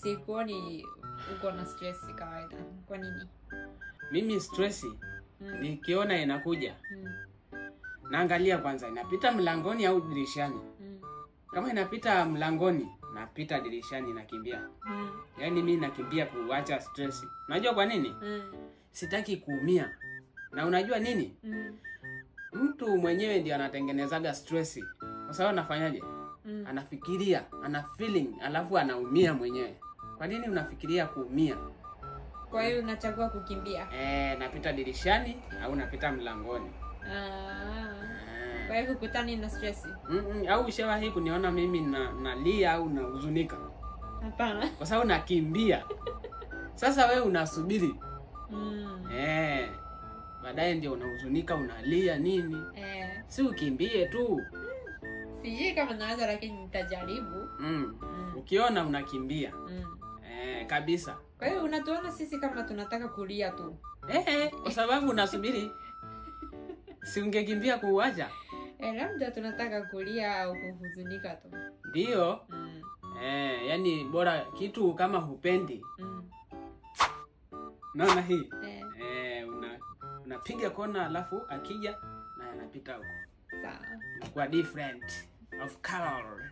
Sikuoni uko na stress kawaida. Kwa nini? Mimi stress nikiona inakuja, naangalia kwanza inapita mlangoni au dirishani. Kama inapita mlangoni, napita dirishani, nakimbia. Yaani mimi nakimbia kuacha stress. Unajua kwa nini? Sitaki kuumia. Na unajua nini? Mtu mwenyewe ndiye anatengenezaga stress. Kwa sababu anafanyaje? Anafikiria, ana feeling, alafu anaumia mwenyewe. Kwa nini unafikiria kuumia? Kwa hiyo unachagua kukimbia? Napita dirishani au napita mlangoni. Kwa hiyo hukutani na stress? Au ushawahi kuniona mimi nalia au nahuzunika? Hapana. Kwa sababu nakimbia. Sasa wewe unasubiri. Baadaye ndio unahuzunika, unalia nini? Si ukimbie tu. Sijui kama naweza, lakini nitajaribu. Ukiona unakimbia. Kabisa. Kwa hiyo unatuona sisi kama tunataka kulia tu. Kwa sababu unasubiri. Si ungekimbia kuuacha? Labda tunataka kulia au kuhuzunika tu. Ndio. Yani bora kitu kama hupendi. Naona hii. Unapiga kona alafu akija na anapita huko. Sawa. Inakuwa different of color.